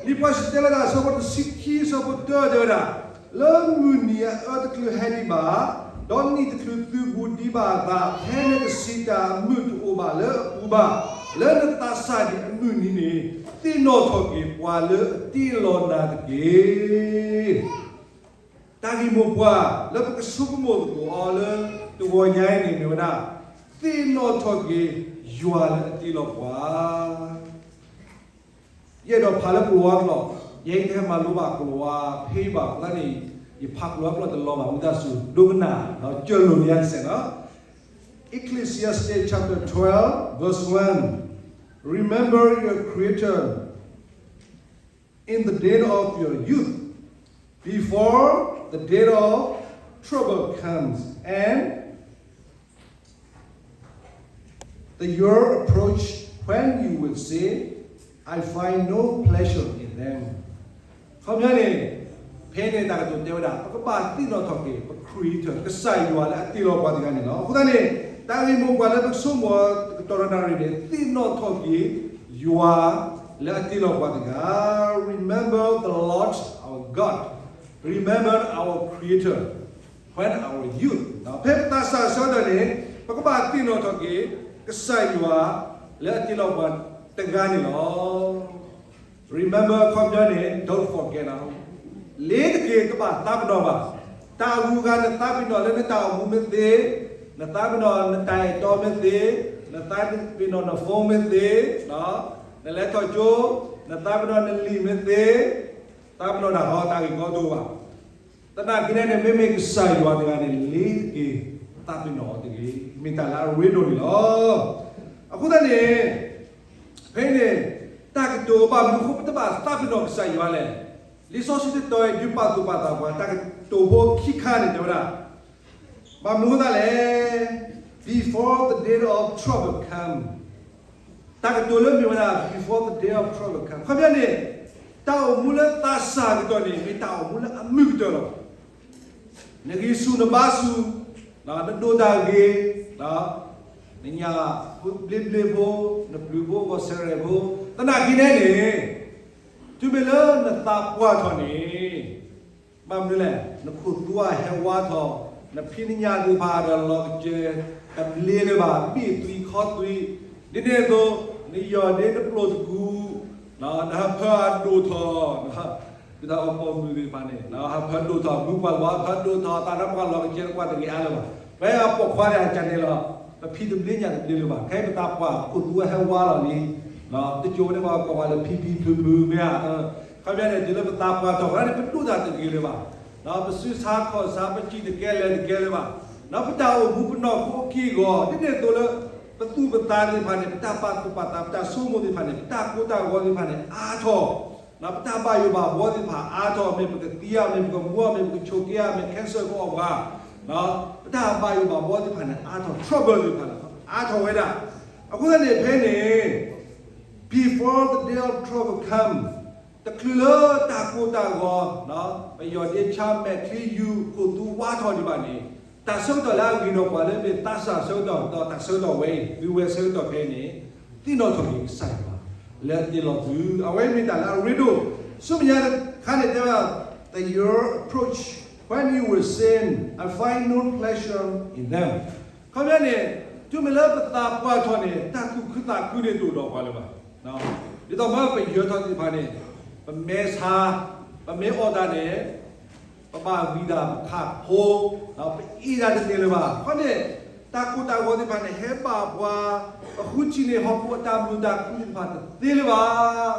လံာ်ပှၤစံၣ်တဲၤတဲလီၤတၢ်အဆၢဖိတဆံခံ အဆၢဖိတၢတဲဝဲဒၣ်, လၢမုၢ်နံၤအအၢတချုးဟဲဒံးဘၣ်, ဒီးနံၣ်တချုးသုဘူးဒံးဘၣ်အသး, ဖဲနကဆံးတၢ်အမုာ်တအိၣ်ဘၣ်လၢအပူၤဘၣ်, လၢနသးစၢ်ဒံးအမုၢ်နံၤန့ၣ်, သ့ၣ်နီၣ်ထီၣ်က့ၤပှၤလၢအတ့လီၤနၤတက့ၢ်. တၢ်ဂ့ၢ်မိၢ်ပှၢ်လၢပကဆိကမိၣ်သကိးအီၤလၢတဂီၤညါအံၤန့ၣ်မ့ၢ်ဝဲဒၣ်, သ့ၣ်နီၣ်ထီၣ်က့ၤယွၤလၢအတ့လီၤပှၤ. ယအဲၣ်ဒိးဖးလၢကလံးဝါကျိာ်, ယဲအံၤတဟဲမၤလိဘၣ်ကလံးဝါဖဲအံၤဘၣ်အဃိသတးန့ၣ်, ယဖးကလံးဝါကျိာ်တလီၤဘၣ် ဝံသးစူၤ ဒိကနၣ်ဒီးစၢၤလိာ်န့ၢ်ယၤတစဲးလီၤ. Ecclesiastes chapter twelve, verse one. Remember your Creator in the day of your youth, before the day of trouble comes, and the year approach when you will say, I find no pleasure in them. ခီပညီန့ၣ်, ဖဲန့ၣ်တၢ်ကတိၤတဲဝဲဒၣ် ပကဘၣ်သ့ၣ်နီၣ်ထီၣ်က့ၤ ပ Creator ကစၢ်ယွၤလၢအတ့လီၤပှၤတဂၤန့ၣ်လီၤ. အဃိသတးန့ၣ်, တၢ်ဂ့ၢ်မိၢ်ပှၢ်လၢပကဆိကမိၣ်အီၤတကတီၢ်ဒီးနၣ်ရံၣ်န့ၣ်, သ့ၣ်နီၣ်ထီၣ်က့ၤယွၤလၢအတ့လီၤပှၤတဂၤ, Remember the Lord our God, remember our Creator, when our youth. ဖဲပသးစၢ်အဆၢကတီၢ်န့ၣ်, ပကဘၣ်သ့ၣ်နီၣ်ထီၣ်က့ၤ ကစၢ်ယွၤလၢအတ့လီၤပှၤတဂၤန့ၣ်လီၤ. Remember ခီပညီန့ၣ် don't forget လီၤ. လ့ၤတက့ၤ တဘၣ်သးပ့ၤနီၣ်ဘၣ်. တၢ်အဂုၤအဂၤ နသးပ့ၤနီၣ်လၢနတၢ်အိၣ်မူမ့ၢ်သ့, နသးပ့ၤနီၣ်နတၢ်အဲၣ်တီမ့ၢ်သ့, နသးပ့ၤနီၣ်န phone မ့ၢ်သ့, နလဲၤထီၣ်ကၠိ, နသးပ့ၤနီၣ်နလံာ်မ့ၢ်သ့, သးပ့ၤနီၣ်တၢ်ဟီ တၢ်ဂ့ၢ်ကီတအိၣ်ဘၣ်. သနာ်က့န့ၣ်န့ၣ် မ့မ့ၢ်ကစၢ်ယွၤတဂၤန့ၣ် လ့ၤတက့ၤ သးပ့ၤနီၣ်အီၤတဂ့ၤ, မ့ၢ်တၢ်လၢအရ့ဒိၣ်န့ၣ်လီၤ. အဃိသတးန့ၣ်, ဖဲန့ၣ်, တၢ်ကတိၤဘၣ်မနုၤအဃိ ပတဘၣ်သးပ့ၤနီၣ်ကစၢ်ယွၤလဲၣ်. လံာ်စီဆှံတတီၤအံၤ ဒုးပာ်သူၣ်ပာ်သးပှၤ တၢ်ကတိၤဖိခံခါန့ၣ် တဲဝဲဒၣ်, ဘၣ်မနုၤအဃိသတးလဲၣ်, before the day of trouble come. တၢ်ကတိၤလၢမ့ၢ်ဝဲဒၣ် before the day of trouble come ခီပညီန့ၣ်, တၢ်အိၣ်မူလၢသးစၢ်ကတီၢ်န့ၣ် မ့ၢ်တၢ်အိၣ်မူလၢအမုာ်ကတၢၢ်လီၤ. နဂံၢ်ဆူၣ်နဘါဆူၣ်, နဒိးတၢ်ဂ့ၤ, နညၣ်ဘျ့ဘျ့ဖိ, နပျုၤဖိ ဂီၤစဲရဲၣ်ဖိ, သနာ်က့န့ၣ်န့ၣ်, တုၤမ့ၢ်လၢနသးပှၢ်ထီၣ်န့ၣ်, ဘၣ်မနုၤလဲၣ်, နခိၣ်သူအဟဲဝါထီၣ်, နဖံးနညၣ်သ့ၣ်တဖၣ်ဒီးလီၤကစၢၤ, တဘျ့လၢၤဘၣ်, ဘ့ၣ်သွံၣ်ခီသွံၣ်, ဒ်န့ၣ်အသိး, နယီၢ်ဒ့နပျိၢ်တကူ, နဟၢဖၢအဒိၣ်ထီၣ်, ဒ်သိးအပိာ်မုၣ်သ့ၣ်တဖၣ်န့ၣ် ဟၢဖၢဒိၣ်ထီၣ်မုၣ်ပှၢ်လီၤ, ဟၢဖၢဒိၣ်ထီၣ်သးဒီးပှၤလီၤကစၢၤတကွၢ်တဂ့ၤအါလၢၤဘၣ်. ဖဲအပိာ်ခွါန့ၣ် အကန့ၣ်လီၤ, ပဖံးတဘျ့ညၣ်တဘျ့လၢၤဘၣ်, ခဲအံၤပသးပှၢ်ခိၣ်သူဝဲဟဲဝါလီၤလံ, တကၠိန့ၣ် ပှၤကိးပှၤလၢဖံဖံဖုဖုမ့ၢ်ဧါ, ခီပညီန့ၣ် တုၤလၢပသးပှၢ်ထီၣ်ဝဲန့ၣ် ပဒိၣ်တၢ်တဂ့ၤလၢၤဘၣ်, ပစုဆါခီၣ်ဆါ ပစံၣ်တကဲလဲၤတကဲလၢၤဘၣ်, ပတၢ်အိၣ်မူပနီၢ်ခိအက့ၢ်အဂီၤ ဒ်န့ၣ်အသိးလၢ ပသူၣ်ပသးသ့ၣ်တဖၣ်န့ၣ် ပတၢ်ပာ်သူၣ်ပာ်သး ပတၢ်ဆိကမိၣ်သ့ၣ်တဖၣ်န့ၣ် ပတၢ်ကိၢ်တၢ်ဂီၤသ့ၣ်တဖၣ်န့ၣ် အါထီၣ်, ပတၢ်ဘၣ်ယိၣ်ဘၣ်ဘှီသ့ၣ်တဖၣ်အါထီၣ်, မ့ၢ်ပကသံဧါ, မ့ၢ်ပကမူဧါ, မ့ၢ်ပကဆိးက့ဧါ, မ့ၢ် cancer ကအီၣ်ပှၤ, ပတၢ်ဘၣ်ယိၣ်ဘၣ်ဘှီသ့ၣ်တဖၣ်န့ၣ် အါထီၣ် trouble သ့ၣ်တဖၣ်န့ၣ် အါထီၣ်ဝဲဒၣ်. အဃိသတးန့ၣ် ဖဲန့ၣ် before the day of trouble come တချုးလၢတၢ်ကိၢ်တၢ်ဂီၤ, ပယီၢ်ဒ့ဆါမဲာ်ချံယူၢ် ခိၣ်သူဝါထီၣ်ဒံးဘၣ်န့ၣ်, တၢ်ဆၢကတီၢ်လၢအဂ့ၤဒီးပှၤလၢမ့ၢ်သးစၢ်ဆၢကတီၢ် ဒီးတၢ်ဆၢကတီၢ်ဝဲအံၤ သုဝဲဆၢကတီၢ်ဖဲန့ၣ်, သ့ၣ်နီၣ်ထီၣ်က့ၤကစၢ်ယွၤ လၢအတ့လီၤသု, အဝဲမ့ၢ်တၢ်လၢအရ့ဒိၣ်. ဆူမဲာ်ညါတခါန့ၣ်တဲဝဲဒၣ်, the year approach when you will say, I find no pleasure in them. ခီပညီန့ၣ်, တုၤမ့ၢ်လၢပသးပှၢ်ထီၣ်န့ၣ် တၢ်သူၣ်ခုသးခုန့ၣ်တအိၣ်ဒီးပှၤလၢၤဘၣ်. ဒ်သိးမ့ၢ်ပယၢၤထီၣ်သ့ၣ်တဖၣ်န့ၣ်, ပမဲဆါ, ပမ့ၢ်အီၣ်တၢ်န့ၣ်, ပဘၣ်ဂံၢ်ဒၣ်ပခးဖိ, ပအ့ၣ်ဒၣ်တန့ၢ်လၢၤဘၣ်. ခီန့ၣ်, တၢ်ကိၢ်တၢ်ဂီၤသ့ၣ်တဖၣ်န့ၣ် ဟဲဘၣ်ပှၤ, ပဃုထံၣ်န့ၢ်ဟီၣ်ခိၣ်အတၢ်မုာ်တၢ်ခုသ့ၣ်တဖၣ်တသ့လၢၤဘၣ်.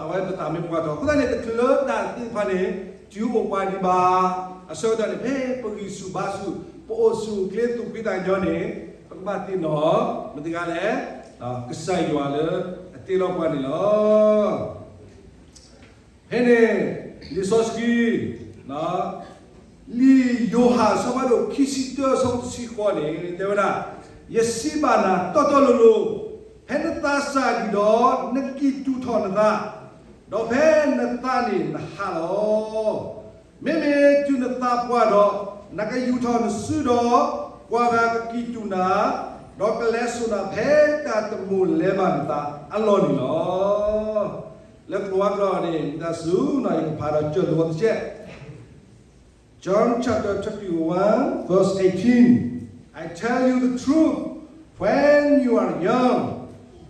အဝဲပသးမ့ၢ်ပှၢ်ထီၣ်အဃိသတးန့ၣ် တချုးလၢတၢ်သ့ၣ်တဖၣ်န့ၣ် တုၤအိၣ်ပှၤဒံးဘၣ် အဆၢကတီၢ်န့ၣ် ဖဲပဂံၢ်ဆူၣ်ဘါဆူၣ် ပအိၣ်ဆူၣ်အိၣ်ချ့သူၣ်ဖှံသးညီန့ၣ် ပကဘၣ်သ့ၣ်နီၣ် မတၤတဂၤလဲၣ်, ကစၢ်ယွၤလၢအတ့လီၤပှၤန့ၣ်လီၤ. ဖဲန့ၣ် လံာ်စီဆှံ လံာ်ယိၤဟၣ်အဆၢဖးဒိၣ်ခံဆံတၢအဆၢဖိတဆံဃိးန့ၣ် တဲဝဲဒၣ်, ယစံးဘၣ်နၤတီတီလိၤလိၤ, ဖဲနသးစၢ်ဒံးဒီး နကံၢ်တူာ်ထီၣ်နသး, ဒီးဖဲနသးန့ၣ်နဟးလီၤ. မ့မ့ၢ်တုၤနသးပှၢ်ဒီး နကယူာ်ထီၣ်နစုဒီး ပှၤဂၤကကံၢ်တူာ်နၤ, ဒီးကလဲၤစိာ်နၤဖဲတၢ်တမိၣ်လဲၤဘၣ်နသးအလီၢ်န့ၣ်လီၤ. လၢကျိၤဝါကျိာ်န့ၣ် မ့ၢ်သးစူၤနီၤ ယကဖးဒီးစၢၢ်လိာ်သကဲး John chapter twenty-one, verse eighteen. I tell you the truth, when you are young,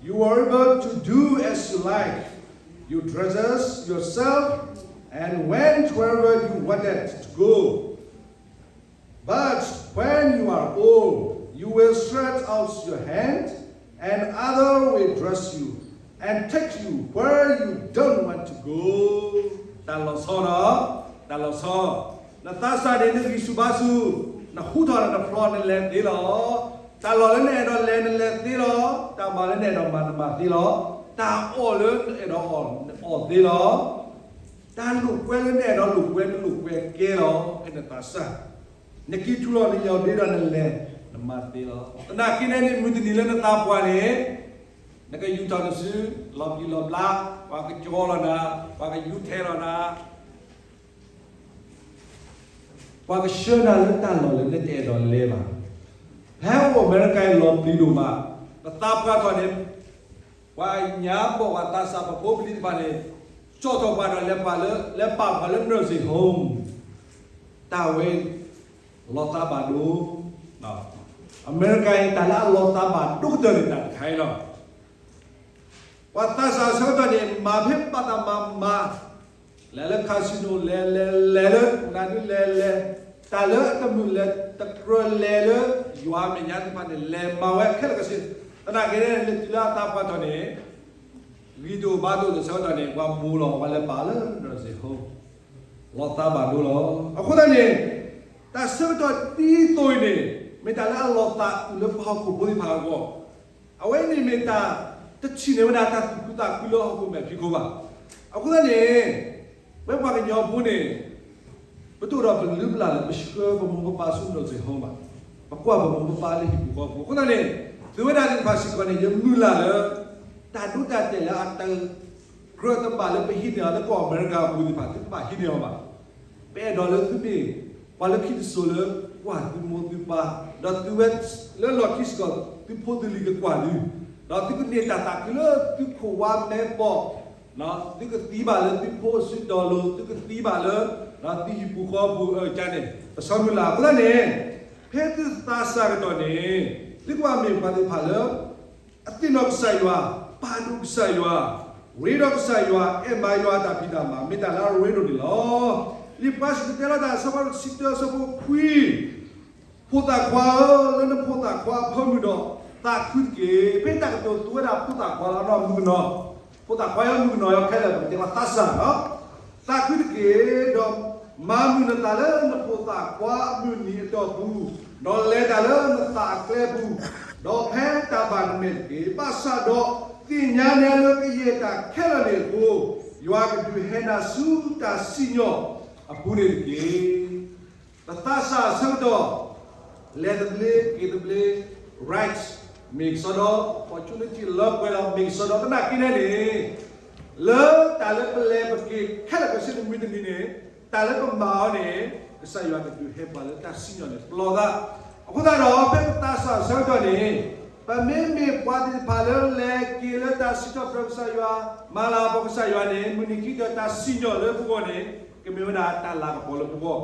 you were able to do as you like. You dresses yourself and went wherever you wanted to go. But when you are old, you will stretch out your hand, and others will dress you and take you where you don't want to go. တၢ်လီၤဆီဒီး တၢ်လီၤဆီ, နသးစၢ်န့ၣ် နဂံၢ်ဆူၣ်ဘါဆူၣ်, နဟူထီၣ်ဒီးနဖျီ နလဲၤသ့လီၤ. တၢ်လီၢ်လၢနအဲၣ်ဒိးလဲၤ နလဲၤသ့လီၤ. တၢ်မၤလၢနအဲၣ်ဒိးမၤ နမၤသ့လီၤ. တၢ်အီၣ်လၢနအဲၣ်ဒိးအီၣ် နအီၣ်သ့လီၤ. တၢ်လိာ်ကွဲလၢနအဲၣ်ဒိးလိာ်ကွဲ နလိာ်ကွဲကဲလီၤ ဖဲနသးစၢ်, နကံၢ်ထူလီၤ နယီၢ်ဒ့ဒီးနလဲၤ နမၤသ့လီၤ. သနာ်က့န့ၣ်န့ၣ် မုၢ်တနံၤလၢနသးပှၢ်န့ၣ် နကယူးထီၣ်နစု လီၤပျံၤလီၤဘျါ, ပှၤကကၠီလီၤနၤ, ပှၤကယူးထဲလီၤနၤ ပှၤကဆှၢနၤလၢတၢ်လီၢ်လၢနတအဲၣ်ဒိးလဲၤဘၣ်. ဖဲအိၣ်အမဲရကၤအံၤ လီၤပျံၤဒိၣ်မး, ပသးပှၢ်ထီၣ်န့ၣ် ပှၤညါဘီၣ်ပှၤသးစၢ် ပဖိပလံၤတဖၣ်န့ၣ် ကၠီထီၣ်ပှၤဒီးလဲၤပာ်လၢ လဲၤပာ်ပှၤလၢ nursing home တၢ်ဝဲ လီၤသးဘၣ်ဒိ, အမဲရကၤအံၤ တၢ်လၢအလီၤသးဘၣ်ဒိကတၢၢ်န့ၣ် တၢ်တခါအံၤလီၤ. ပှၤသးစၢ်အဆၢကတီၢ်န့ၣ် မၤဖဲဘၣ်တၢ်မၤမၤ, လဲၤလၢ casino လဲၤလဲၤလဲၤလၢ နဒုလဲၤလဲၤ, တၢ်လၢအတမုာ်လဲၤတကြၢးလဲၤလၢ ယွၤမဲာ်ညါသ့ၣ်တဖၣ်န့ၣ် လဲၤမၤဝဲခဲလၢာ်ခဲဆ့, သနာ်က့န့ၣ် လၢတုၤလၢအသးပှၢ်ထီၣ်န့ၣ် ဂံၢ်ဒိၣ်ဘါဒိၣ်လၢဆၢကတီၢ်န့ၣ် ပှၤမိၢ်လီၤ ပှၤလဲၤပာ်လၢ nursing home လီၤသးဘၣ်ဒိလီၤ. အဃိသတးန့ၣ် တၢ်ဆၢကတီၢ်ဒ်သိးအံၤန့ၣ် မ့ၢ်တၢ်လၢအလီၤသးအုးလၢပှၤဟီၣ်ခိၣ်ဖိသ့ၣ်တဖၣ်အဂီၢ်, အဝဲန့ၣ်မ့ၢ်တၢ်တထံၣ်န့ၢ်ဝဲဒၣ်တၢ်သူၣ်ခုသးခုလၢဟီၣ်ခိၣ်မဲာ်ဖံးခိၣ်ဘၣ်. အဃိသတးန့ၣ် ပဝဲပှၤကညီဖိန့ၣ် ပတအိၣ်ဒီးပလုၢ်ပလၢ်လၢ ပဆှၢပမိၢ်ပပၢ်ဆူ nursing home ဘၣ်, ပကွၢ်ပမိၢ်ပပၢ်လၢဟံၣ်ပူၤဃီပူၤ. အဃိသတးန့ၣ် သုဝဲဒၣ်သ့ၣ်တဖၣ်စ့ၢ်ကီးန့ၣ် ယမုၢ်လၢ်လၢ တၢ်ဒိတၢ်တဲာ်လၢအတကြၢးတဘၣ်လၢပဟံးန့ၢ်အီၤလၢကီၢ်အမဲရကၤအပူၤသ့ၣ်တဖၣ် သုတဘၣ်ဟံးန့ၢ်အီၤဘၣ်. ပအဲၣ်ဒိးလၢသုမ့ၢ်ပှၤလၢခံတစိၤလၢ ကွၢ်သုမိၢ်သုပၢ်, ဒီးသုဝဲလၢလီၢ်ခံစ့ၢ်ကီး သုဖိသုလံၤကကွၢ်သု, ဒီးသုကန့ၢ်တၢ်သးခုလၢသုခိၣ်ဝါမဲဘီၣ်, သုကသံဘၣ်လၢသုဖိအစုတီၤလိၤ, သုကသံဘၣ်လၢ သုဟံၣ်ပူၤဃီပူၤအကါန့ၣ် ပဆၢမုၢ်လၢ်. အဃိသတးန့ၣ် ဖဲသုသးစၢ်ကတီၢ်န့ၣ် သုကဘၣ်မ့ၢ်ပှၤသ့ၣ်တဖၣ်လၢ အသ့ၣ်နီၣ်ကစၢ်ယွၤ, ပာ်ဒိၣ်ကစၢ်ယွၤ, ရ့ဒီးကစၢ်ယွၤ, အဲၣ်မၤယွၤအတၢ်ဖံးတၢ်မၤ မ့ၢ်တၢ်လၢအရ့ဒိၣ်န့ၣ်လီၤ. လံာ်ပှၤစံၣ်တဲၤတဲလီၤတၢ်အဆၢဖးဒိၣ်တဆံတၢ အဆၢဖိခွံ, ဖိသၣ်ခွါဧၢ, လၢနဖိသၣ်ခွါအဖၢမုၢ်ဒီး သးခုတက့ၢ်. ဖဲတၢ်ကတိၤသူဝဲဒၣ်ဖိသၣ်ခွါလီၤနီၤ မုၣ်ကနီၤ, ဖိသၣ်ခွါလၢမုၣ်ကနီၤ ခဲလၢာ် ပတဲပှၤသးစၢ်လီၤ. သးခုတက့ၢ်, ဒီးမၤမုာ်နသးလၢနဖိသၣ်ခွါအမုၢ်နံၤအတီၢ်ပူၤ, ဒီးလဲၤတၢ်လၢနသးအကျဲပူၤ, ဒီးဖဲတၢ်ဘၣ်နမဲာ်တက့ၢ်. ဘၣ်ဆၣ်ဒီးသ့ၣ်ညါနဲလၢကယဲၢ်တၢ်ခဲလၢာ်န့ၣ်အဃိ, ယွၤကဒုးဟဲနၤဆူတၢ်စံၣ်ညီၣ်အပူၤန့ၣ်တက့ၢ်. ပသးစၢ်အဆၢကတီၢ် လဲၤသဘျ့ က့ၤသဘျ့ right မ့ၢ်ကစီဒီ, opportunity လၢပှဲၤဒီး မ့ၢ်ကစီဒီ သနာ်က့န့ၣ်န့ၣ် လၢတၢ်လၢပလဲၤပက့ၤခဲလၢာ်ခဲဆ့န့ၣ် မုၢ်တနံၤန့ၣ် တၢ်လၢပမၤအီၤန့ၣ် ကစၢ်ယွၤကဒုးဟဲပှၤလၢတၢ်စံၣ်ညီၣ်န့ၣ် ပလီၢ်သး. အဃိသတးဒီး ဖဲပသးစၢ်အဆၢကတီၢ်န့ၣ် ပမ့မ့ၢ်ပှၤသ့ၣ်တဖၣ်လၢလဲၤက့ၤလၢတၢ်စံးထီၣ်ပတြၢၤကစၢ်ယွၤ, မၤလၤကပီၤကစၢ်ယွၤန့ၣ် မုၢ်နံၤခံကတၢၢ်တၢ်စံၣ်ညီၣ်လၢပဂီၢ်န့ၣ် ကမ့ၢ်ဝဲဒၣ်တၢ်လၤကပီၤလၢပဂီၢ်.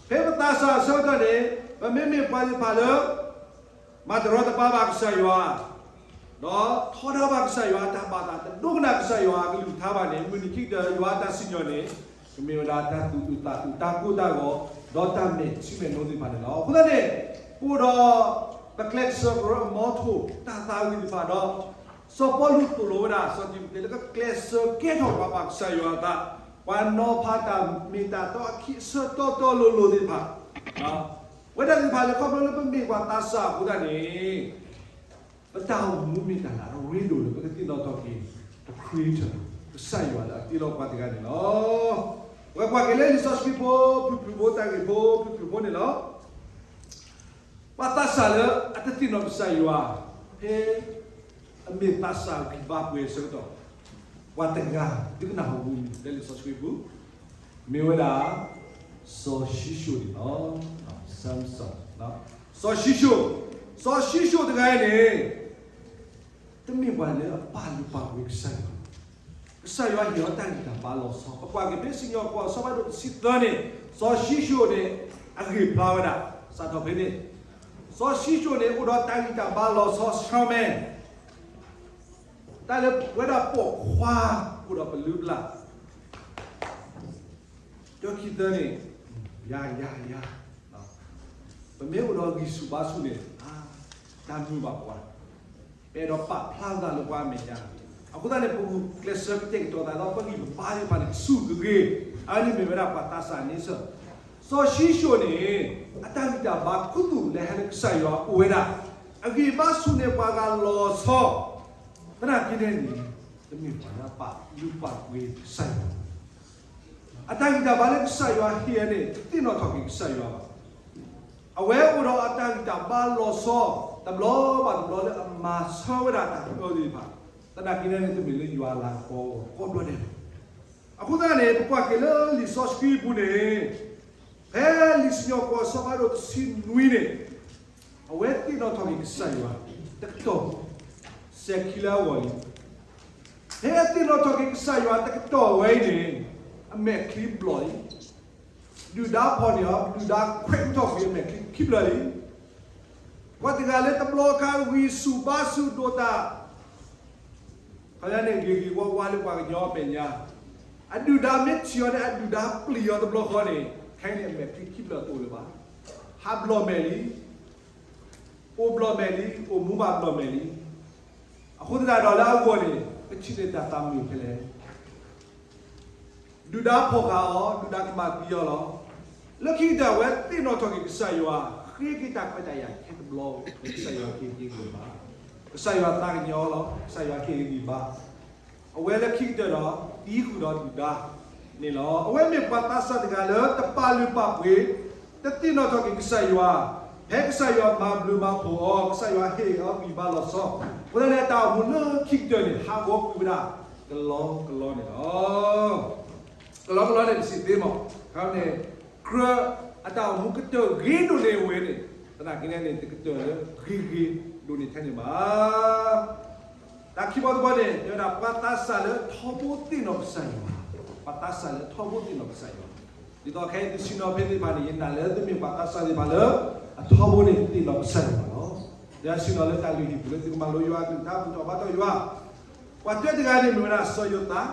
ဖဲပသးစၢ်အဆၢကတီၢ်န့ၣ် ပမ့မ့ၢ်ပှၤသ့ၣ်တဖၣ်လၢ မၤတရီတပါဘၣ်ကစၢ်ယွၤ, ဒီးထီဒါဘၣ်ကစၢ်ယွၤအတၢ်ဘၣ်သး တဒိကနၣ်ကစၢ်ယွၤအကလုၢ်ကထါဘၣ်န့ၣ် မုၢ်နံၤခံကတၢၢ်ယွၤအတၢ်စံၣ်ညီၣ်န့ၣ် ကမ့ၢ်ဝဲဒၣ်တၢ်သူၣ်အုးသးအုး တၢ်ကိၢ်တၢ်ဂီၤ ဒီးတၢ်မဲာ်ထံမဲာ်နိသ့ၣ်တဖၣ်န့ၣ်လီၤ. အဃိသတးန့ၣ် ပအိၣ်ဒီး ပကျဲးစၢးကရၢအမီထိၣ် တၢ်သးဝံၣ်သ့ၣ်တဖၣ်ဒီး စီၤပီလူးသိၣ်လိဝဲဒၣ် စီၤတံၤမသ့းလၢကကျဲးစၢးကဲထီၣ်ပှၤဘၣ်ကစၢ်ယွၤအသး, ပှၤနီၤဖးတၢ်မ့ၢ်တၢ်တီအခံအဆၢတီတီလိၤလိၤသ့ၣ်တဖၣ်, ဝဲဒၣ်သ့ၣ်တဖၣ်လၢခီဖျိလၢပမ့ၢ်ပှၤသးစၢ်အဃိသတးန့ၣ် ပတၢ်အိၣ်မူမ့ၢ်တၢ်လၢအရ့ဒိၣ်လၢပကသ့ၣ်နီၣ်ထီၣ်က့ၤ ပ Creator ကစၢ်ယွၤလၢအတ့လီၤပှၤတဂၤန့ၣ်လီၤ. ပကကွၢ်က့ၤလၢလံာ်စီဆှံဖိ ဖုၣ်ဖုၣ်ဖိ တၢ်ဂ့ၢ်ဖိ ဖုၣ်ဖုၣ်ဖိန့ၣ်လီၤ. ပှၤသးစၢ်လၢအတသ့ၣ်နီၣ်ကစၢ်ယွၤ ဖဲအမ့ၢ်သးစၢ်ဂံၢ်ဘါပှဲၤအဆၢကတီၢ်, ပှၤတဂၤဒုးကနၣ်ဟီၣ်ခိၣ်မူလၢလံာ်စီဆှံပူၤ မ့ၢ်ဝဲဒၣ် စီၤၡံၣ်ၡိၣ်န့ၣ်လီၤ. Samson, စီၤၡံၣ်ၡိၣ်, စီၤၡံၣ်ၡိၣ်တဂၤအံၤန့ၣ် တမ့ၢ်ပှၤလၢအပာ်လုၢ်ပာ်ပှ့ၤကစၢ်ယွၤဘၣ်. ကစၢ်ယွၤဟ့ၣ်အီၤတၢ်ဂံၢ်တၢ်ဘါလီၤဆီ, ပကွၢ်က့ၤဖဲစံၣ်ညီၣ်ကွီၢ်အဆၢဖးဒိၣ်တဆံသၢန့ၣ်, စီၤၡံၣ်စိၣ်န့ၣ် အဂံၢ်ဖျါဝဲဒၣ်, စးထီၣ်ဖဲန့ၣ်, စီၤၡံၣ်စိၣ်န့ၣ် အိၣ်ဒီးတၢ်ဂံၢ်တၢ်ဘါလီၤဆီဆှီမဲာ်, တၢ်လၢဝဲဒၣ်ပိာ်ခွါ, အိၣ်ဒီးပလုၢ်ပလၢ် တၢ်ခံသၢန့ၣ်, ယၤ ယၤ ယၤ, ပမ့ၢ်အိၣ်ဒီးဂံၢ်ဆူၣ်ဘါဆူၣ်န့ၣ်, တၢ်မုာ်ဘၣ်ပှၤ, ပအဲၣ်ဒိးပာ်ဖျါသးလၢပှၤအမဲာ်ညါ, အဃိသတးန့ၣ် ပဂုာ်ကျဲးစၢးကတဲာ်ကတီၤသးဒီးပဂံၢ်ပဘါသ့ၣ်တဖၣ်န့ၣ် ဆူၣ်ဂ့ၤဂ့ၤ, အဝဲန့ၣ်မ့ၢ်ဝဲဒၣ်ပှၤသးစၢ်န့ဆၢၣ်, စီၤၡံၣ်စိၣ်န့ၣ်, အတၢ်ဂံၢ်တၢ်ဘါခူသူၣ်လၢဟဲလၢကစၢ်ယွၤအိၣ်ဝဲဒၣ်, အဂံၢ်ဘါဆူၣ်န့ၢ်ပှၤဂၤလီၤဆီ, သနာ်က့န့ၣ်န့ၣ်, တမ့ၢ်ပှၤလၢအပာ်လုၢ်ပာ်ပှ့ၤကစၢ်ယွၤ အတၢ်ဂံၢ်တၢ်ဘါလၢကစၢ်ယွၤဟ့ၣ်အီၤန့ၣ် တသ့ၣ်နီၣ်ထီၣ်က့ၤကစၢ်ယွၤဘၣ်. အဝဲအိၣ်ဒီးအတၢ်ဂံၢ်တၢ်ဘါလီၤဆီ, တဘျီဘၣ်တဘျီလၢအမၤဆၢဝဲဒၣ်တၢ်အၢသ့ၣ်တဖၣ်, သနာ်က့န့ၣ်န့ၣ် တမ့ၢ်လၢယွၤလၤကပီၤအဂီၢ်ကိးဘျီဒဲးဘၣ်. အဃိသတးန့ၣ် ပကွၢ်က့ၤလၢလံာ်စီဆှံပူၤန့ၣ်, ဖဲလံာ်စံၣ်ညီၣ်ကွီၢ်အဆၢဖးဒိၣ်တဆံနွံန့ၣ်, အဝဲသ့ၣ်နီၣ်ထီၣ်က့ၤကစၢ်ယွၤ, တကတီၢ်, စဲၤခံလၢအဂီၢ်လံ ဖဲအသ့ၣ်နီၣ်ထီၣ်က့ၤကစၢ်ယွၤတကတီၢ်ဝဲအံၤန့ၣ်, အမဲာ်ချံဘျီၣ်လံ, ဒုၣ်ဒါဖီၣ်န့ၢ်အီၤ, ဒုၣ်ဒါခွဲးထီၣ်ကွံာ်အမဲာ်ချံခံဖျၢၣ်လံ. ပှၤတဂၤလၢတဘျီခါဂံၢ်ဆူၣ်ဘါဆူၣ်ဒိၣ်တၢ်, ခီယါန့ၣ်ဂ့ၤဂ့ၤဝါဝါလၢပှၤကညီအမဲာ်ညါ, အဒုၣ်ဒါမ့ၢ်ထံၣ်အီၤန့ၣ် အဒုၣ်ဒါပျံၤအီၤတဘျီဃီန့ၣ်, ခဲအံၤန့ၣ် အမဲာ်ချံခံဖျၢၣ်တအိၣ်လၢၤဘၣ်. ဟးဘျီၣ်မဲာ်လံ, အိၣ်ဘျီၣ်မဲာ်လံ, အိၣ်မူဘၣ်ဘျီၣ်မဲာ်လံ. အဃိသတးဒီးလၢအဂီၢ်န့ၣ် ပထံၣ်န့ၢ်တၢ်သးမုာ်ဖဲလဲၣ်. ဒုၣ်ဒါဖီၣ်ဃာ်အီၤ, ဒုၣ်ဒါကမၣ်သံအီၤလီၤ. လၢခံကတၢၢ်အဝဲသ့ၣ်နီၣ်ထီၣ်က့ၤကစၢ်ယွၤ, ဃ့က့ၤတၢ်ခွဲးတၢ်ယာ်ခဲတဘျီ, ကစၢ်ယွၤဟ့ၣ်က့ၤဂံၢ်ဘါ, ကစၢ်ယွၤသးကညီၤလီၤ, ကစၢ်ယွၤဟ့ၣ်ဂံၢ်ဘါ. အဝဲလၢခံကတၢၢ်ဒီး သံဃုာ်ဒီးဒုၣ်ဒါန့ၣ်လီၤ. အဝဲမ့ၢ်ပှၤသးစၢ်တဂၤလၢတပာ်လုၢ်ပာ်ပှ့ၤ, တသ့ၣ်နီၣ်ထီၣ်က့ၤကစၢ်ယွၤ, ဖဲကစၢ်ယွၤမၤဘျုးမၤဖှိၣ်အီၤ, ကစၢ်ယွၤဟ့ၣ်အီၤဂံၢ်ဘါလီၤဆီ, အဃိသတးန့ၣ် အတၢ်အိၣ်မူလၢခံကတၢၢ်န့ၣ် ဟးဂီၤကွံာ်ဝဲဒၣ် ကလီကလီန့ၣ်လီၤ. ကလီကလီန့ၣ် ပစံးသ့မး, ခန့ၣ်, ကြၢးအတၢ်အိၣ်မူကတၢၢ်ဂ့ၤဒိၣ်န့ၢ်ဝဲန့ၣ်, သနာ်က့န့ၣ်န့ၣ် တကတၢၢ်လၢဂ့ၤဂ့ၤဒိၣ်န့ၢ်ထဲန့ၣ်ဘၣ်. တၢ်ခံဘီတဘီန့ၣ် တဲဝဲဒၣ် ပှၤသးစၢ်လၢအထီဘိသ့ၣ်နီၣ်ကစၢ်ယွၤ, ပှၤသးစၢ်လၢအထီဘိသ့ၣ်နီၣ်ကစၢ်ယွၤ, ဒ်သိးခဲအံၤသုဆ့ၣ်နီၤဖဲသ့ၣ်တဖၣ်န့ၣ် ယနာ်လၢသုမ့ၢ်ပှၤသးစၢ်သ့ၣ်တဖၣ်လၢ အထီဘိန့ၣ်သ့ၣ်နီၣ်ကစၢ်ယွၤလီၤ. ဒီးဆ့ၣ်နီၤလၢတၢ်လုၢ်ဟံၣ်ပူၤလၢသုကမၤလိယွၤအကလုၢ်ကထါ ဘူၣ်ထီၣ်ဘါထီၣ်ယွၤ, ပှၤတၢတဂၤန့ၣ်မ့ၢ်ဝဲဒၣ်စီၤယိၤသး,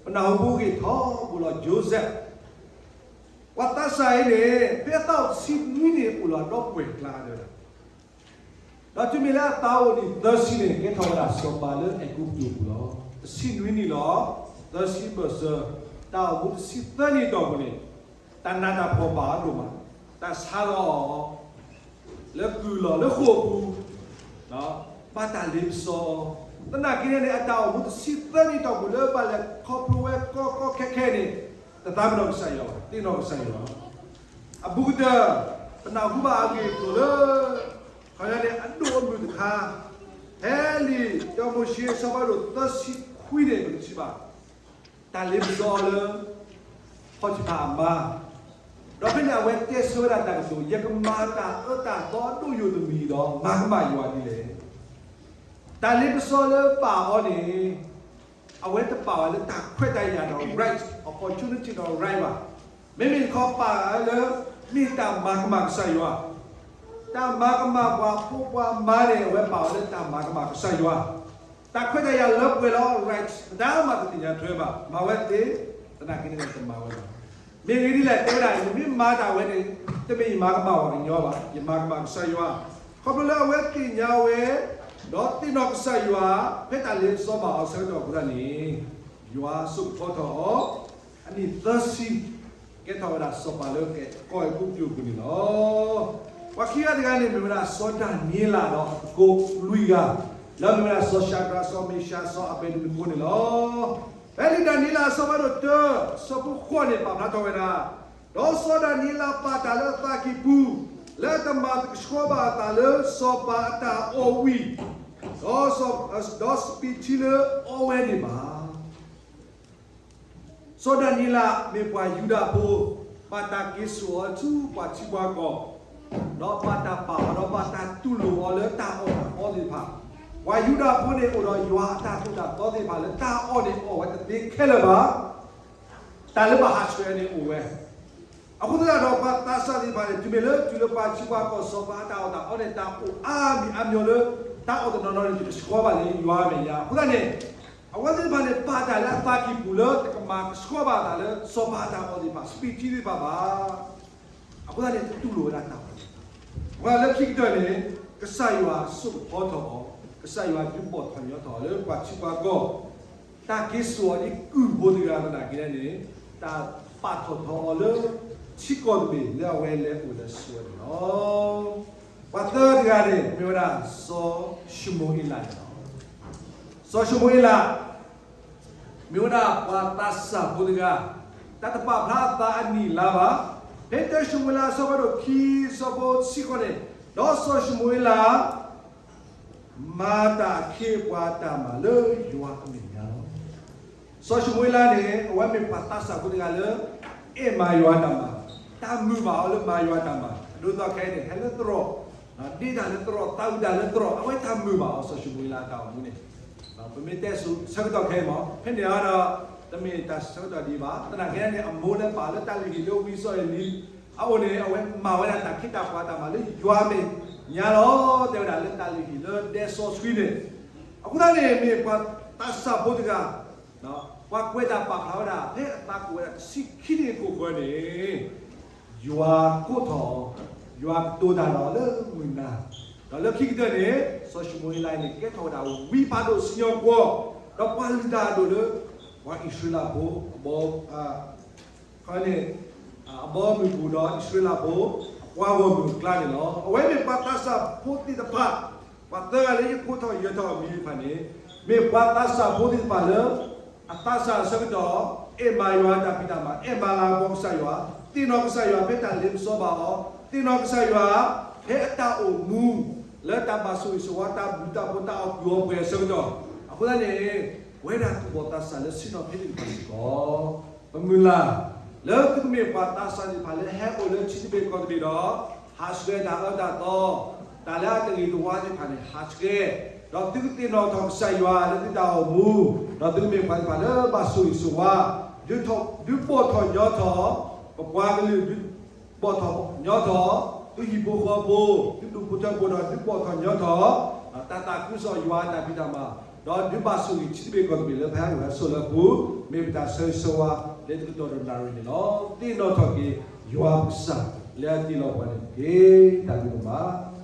ပနၢ်ဟူဖိဂ့ၢ်ထီဘိလီၤ Joseph ပှၤသးစၢ်အံၤန့ၣ် ဖဲအသးအိၣ်တဆံနွံန့ၣ် အိၣ်လီၤဒီပုၢ်ဝဲၢ်ကျါဒီး, ဒီးတုၤမ့ၢ်လၢအသးအိၣ်နံၣ်သၢဆံန့ၣ် ကဲထီၣ်ဝဲဒၣ်စီၤပၤလၢအဲၤကူပတူးပူၤလီၤ. တဆံနွံနံၣ်လီၤ, သၢဆံဘၢၣ်စၢၤ, တၢ်အိၣ်မူတဆံသၢနံၣ်အတီၢ်ပူၤန့ၣ်, တၢ်နးတၢ်ဖှီၣ်ဘၣ်အီၤဒိၣ်မး, တၢ်ဆါလီၤအီၤ လၢကုၢ်လီၢ်လၢဃိာ်ပူၤ, ဘၣ်တၢ်လ့ပစီအီၤ, သနာ်က့န့ၣ် အတၢ်အိၣ်မူတဆံသၢနံၣ်အတီၢ်ပူၤလၢဘၣ်လဲၤခီဖျိဝဲကီကီခဲခဲန့ၣ်, တသးပ့ၤနီၣ်ကစၢ်ယွၤဘၣ်, သ့ၣ်နီၣ်ကစၢ်ယွၤ, အဘူးကတၢၢ်, ပနၢ်ဟူဘၣ်အဂ့ၢ်အကျိၤလၢ ခီယါန့ၣ် အဒိၣ်အမုၢ်တခါ, ဖဲလံာ်စီၤမိၤၡ့အဆၢဖးဒိၣ်သၢဆံခွံန့ၣ် ပကထံၣ်ဘၣ် တၢ်လ့ပစီအီၤလၢ ဖီတံဖၤအမါ, ဒီးဖဲန့ၣ်အဝဲတဲဆၢဝဲဒၣ်တၢ်ကတိၤ, ယကမၤတၢ်အၢတၢ်သီအဒိၣ်ယိာ်တမံၤဒီး မၤကမၣ်ယွၤဒ်လဲၣ်. တၢ်လ့ပစီလၢပာ်အီၤန့ၣ် အဝဲတပာ်ဝဲလၢတၢ်ခွဲးတၢ်ယာ်ဒီး right, opportunity ဒီး right ဘၣ်. မ့မ့ၢ်တခီပာ်ဝဲလၢ မ့ၢ်တၢ်မၤကမၣ်ကစၢ်ယွၤ, တၢ်မၤကမၣ်ပှၤဖိပှၤမါန့ၣ် အဝဲပာ်ဝဲလၢတၢ်မၤကမၣ်ကစၢ်ယွၤ, တၢ်ခွဲးတၢ်ယာ်လၢပှဲၤလီၤ right, တၢ်မၤတသ့ၣ်ညါထွဲဘၣ်, မၤဝဲသ့, သနာ်က့န့ၣ်တမၤဝဲဘၣ်. မ့ၢ်ဂ့ၢ်ဒ်လဲၣ် တဲဝဲဒၣ် ယမ့ၢ်မၤတၢ်ဝဲန့ၣ် တမ့ၢ်ယမၤကမၣ်ပှၤကညီဘၣ်, ယမၤကမၣ်ကစၢ်ယွၤ, ခီဖျိလၢအဝဲသ့ၣ်ညါဝဲ ဒီးသ့ၣ်နီၣ်ကစၢ်ယွၤ ဖဲတၢ်လ့ပစီဘၣ်အီၤအဆၢကတီၢ်အဃိသတးန့ၣ်, ယွၤဆိၣ်ကဖီထီၣ်အီၤ, အနံၣ်သၢဆံ, ကဲထီၣ်ဝဲဒၣ်စီၤပၤလၢကီၢ်အဲၤကူပတူးအပူၤန့ၣ်လီၤ. ပှၤခံဂၤတဂၤန့ၣ် မ့ၢ်ဝဲဒၣ်စီၤဒၤနံးယ့လးဒီးအသကိးလွံၢ်ဂၤ, လၢအမ့ၢ်ဝဲဒၣ်စီၤၡၤဒြး, စီၤမ့ၡး, စီၤအဘ့းနကိန့ၣ်လီၤ. ဖဲလံာ်ဒၤနံးယ့လးအဆၢဖးဒိၣ်တၢ, ဆၢဖိဃိးန့ၣ် ပာ်ဖျါထီၣ်ဝဲဒၣ်, ဒီးစီၤဒၤနံးယ့လးပာ်တၢ်လၢအသးကံၢ်ပူၤ, လၢအတမၤတကဆှီဘၣ်အသးလၢစီၤပၤအတၢ်အီၣ်ဝံၤ, ဒီးစပံးထံလၢအီဝဲန့ၣ်ဘၣ်. စီၤဒၤနံးယ့လးမ့ၢ်ပှၤယူဒၤဖိ, ဘၣ်တၢ်က့ၤစိာ်အီၤဆူပှၤထံပှၤကီၢ်, ဒီးဘၣ်တၢ်ပာ်အီၤဒီးဘၣ်တၢ်တူၢ်လိာ်အီၤလၢတၢ်အီၣ်တၢ်အီသ့ၣ်တဖၣ်, ပှၤယူဒၤဖိန့ၣ်အိၣ်ဒီးယွၤအတၢ်သိၣ်တၢ်သီသ့ၣ်တဖၣ်လၢတၢ်အီၣ်န့ၣ်အီၣ်ဝဲတသ့ခဲလၢာ်ဘၣ်. တၢ်လၢဘၣ်ဟးဆှဲးန့ၣ်အိၣ်ဝဲ. အဃိသတးဒီး ပှၤသးစၢ်သ့ၣ်တဖၣ်န့ၣ် တုၤမ့ၢ်လၢတုၤလၢပှၤထံပှၤကီၢ်စီၤပၤအတၢ်အီၣ်တၢ်အီန့ၣ် တၢ်အိၣ်အါမံၤအါမျိၤလၢ တၢ်အီၣ်တနီၤနီၤန့ၣ် တဆှီဘၣ်လၢယွၤအမဲာ်ညါ. အဃိသတးန့ၣ် အဝဲသ့ၣ်တဖၣ်န့ၣ် ပာ်တၢ်လၢအသးကံၢ်ပူၤလၢတကမၤကဆှီဘၣ်တၢ်လၢစီၤပၤအတၢ်အီၣ်သ့ၣ်တဖၣ် စပံးထံသ့ၣ်တဖၣ်ဘၣ်. အဃိသတးန့ၣ် တတူၢ်လိာ်ဝဲဒၣ်တၢ်အီၣ်သ့ၣ်တဖၣ်. ပှၤလၢခံကတၢၢ်န့ၣ် ကစၢ်ယွၤဆိၣ်ကဖီထီၣ်အီၤ, ကစၢ်ယွၤဒုးဘီၣ်ထီၣ်ညီထီၣ်အီၤလၢပှၤထံပှၤကီၢ်, တၢ်က့ၤစိာ်အီၤဒ်ကုၢ်ဖိတဂၤသနာ်က့န့ၣ် တၢ်ပာ်ထီၣ်ထီအီၤလၢ ထံကီၢ်တဘ့ၣ်လၢအဝဲလဲၤအိၣ်လဲၤဆိးဝဲန့ၣ်လီၤ. ပှၤသၢတဂၤန့ၣ် မ့ၢ်ဝဲဒၣ်စီၤၡမူၤအ့လးန့ၣ်လီၤ. စီၤၡမူၤအ့လး မ့ၢ်ဝဲဒၣ်ပှၤသးစၢ်ဖိတဂၤ, တၢ်တပာ်ဖျါအသးအနံၣ်အလါဘၣ်. ဖဲတၢၡမူၤအ့လးအဆၢဖးဒိၣ်ခံ အဆၢဖိတဆံဃိးန့ၣ်, ဒီးစီၤၡမူၤအ့လး မၤတၢ်အခ့အပှၤတၢ်မၤလၢယွၤအမဲာ်ညါလီၤ. စီၤၡမူၤအ့လးန့ၣ် အဝဲမ့ၢ်ပှၤသးစၢ်ဖိတဂၤလၢ အဲၣ်မၤယွၤတၢ်မၤ, တၢ်မုာ်ဘၣ်အီၤလၢမၤယွၤတၢ်မၤ, အဒိသီခဲအံၤန့ၣ် ဟဲလၢသရိာ်, ဒ့တၢ်လၢသရိာ်, သးဝံၣ်တၢ်လၢသရိာ်, အဝဲတၢ်မုာ်ဘၣ်အီၤ စီၤၡမူၤအ့လးအတၢ်အိၣ်မူန့ၣ် ပမ့ၢ်တဲဆၢကတီၢ်ခဲအံၤမ့ၢ် ဖဲန့ၣ်အါဒီး တမ့ၢ်တၢ်ဆၢကတီၢ်ဒ်အံၤဘၣ်. သနာ်က့န့ၣ် အမိၢ်လၢပာ်လၢတၢ်လုၢ်ဟံၣ်လၢဝံစီအ့လံအအိၣ်န့ၣ် အဝဲမၤဝဲဒၣ်တၢ်ခ့တၢ်ပှၤတၢ်မၤလၢယွၤအမဲာ်ညါလီၤ. တဲဝဲဒၣ်လၢတၢ်လုၢ်ဟံၣ်လၢဒဲစီဆှံန့ၣ်, အဃိသတးန့ၣ် မ့ၢ်ပှၤသးစၢ်ဖိတဂၤ ပှၤကွဲးတၢ်ပာ်ဖျါဝဲဒၣ် ဖဲအသးကအိၣ်ဝဲဒၣ်တဆံခံနံၣ်အခိၣ်ဃၢၤန့ၣ် ယွၤကိးထီၣ်အီၤ, ယွၤကတိၤတၢ်ဒီးအီၤလၢမုၢ်နၤ, ဒီးလၢခံကတၢၢ်န့ၣ် စီၤၡမူၤအ့လးန့ၣ် ကဲထီၣ်ဝဲဒၣ်ဝံဖးဒိၣ်စံၣ်ညီၣ်ကွီၢ်, ဒီးပှၤလုၢ်တၢ်အဒိၣ်လၢ ပှၤအံၣ်စရ့လးဖိ အဘီ န့ၣ် အဘီအမုၢ်ပူၤဒီးအံၣ်စရ့လးဖိ အပှၤဂီၢ်မုၢ်အကျါန့ၣ်လီၤ. အဝဲမ့ၢ်ပှၤသးစၢ်ဖိသ့ၣ်တဖၣ် ပှၤသၢဂၤလၢယကိးထီၣ်ယၢၤထီၣ်အမံၤတဖၣ်န့ၣ် မ့ၢ်ပှၤသးစၢ်ဖိသ့ၣ်တဖၣ်လၢ အသးစၢ်အဆၢကတီၢ် အဲၣ်မၤယွၤတၢ်ဖံးတၢ်မၤ, အဲၣ်မၤလၤကပီၤကစၢ်ယွၤ, သ့ၣ်နီၣ်ကစၢ်ယွၤဖဲတၢ်လ့ပစီဘၣ်အီၤ, သ့ၣ်နီၣ်ကစၢ်ယွၤ ဖဲအတၢ်အိၣ်မူ လၢတၢ်ဘၣ်ဆိၣ်ဂ့ၤဆိၣ်ဝါ တၢ်ဘျုးတၢ်ဖှိၣ် တၢ်အီၣ်ကုၢ်အီပှဲၤအဆၢကတီၢ်, အဃိသတးန့ၣ် ပဝဲဒၣ်သူၣ်ဘီၣ်သးစၢ်လၢဆ့ၣ်နီၤဖဲန့ၣ်တဖၣ်စ့ၢ်ကီး ပမုၢ်လၢ် လၢသုကမ့ၢ်ပှၤသးစၢ်သ့ၣ်တဖၣ်လၢဟဲအိၣ်လၢထံတဘ့ၣ်ကီၢ်တဘ့ၣ်ဒီး ဟးဆှဲးတၢ်အၢတၢ်သီ, တၢ်လၢအတဂ့ၤတဝါသ့ၣ်တဖၣ်န့ၣ် ဟးဆှဲး, ဒီးသုကသ့ၣ်နီၣ်ထီၣ်ကစၢ်ယွၤလၢသုတၢ်အိၣ်မူ, ဒီးသုကမ့ၢ်ပှၤသ့ၣ်တဖၣ်လၢဘၣ်ဆိၣ်ဂ့ၤဆိၣ်ဝါ, ဒုးဘီၣ်ထီၣ်ညီထီၣ် ပပှၤကလုာ်, ဒုးဘီၣ်ထီၣ်ညီထီၣ် သုဟံၣ်ဖိဃီဖိ, သုဒူၣ်ဖိထၢဖိဒီးဒုးဘီၣ်ထီၣ်ညီထီၣ် တၢ်သးခုကစီၣ်ယွၤအတၢ်ဖံးတၢ်မၤ, ဒီးဒုးဘၣ်ဆိၣ်ဂ့ၤထံတဘ့ၣ်ကီၢ်တဘ့ၣ်လၢပဟဲအိၣ်ဟဲဆိးလၢအပူၤ, မ့ၢ်ပတၢ်ဆၢဂ့ၤဆၢဝါ လၢတကတီၢ်ဒီးနၣ်ရံၣ်န့ၣ်လီၤ. သ့ၣ်နီၣ်ထီၣ်က့ၤ ယွၤပကစၢ်လၢအတ့လီၤပှၤန့ၣ်တက့ၢ်. တၢ်ဘျုးဒိၣ်မး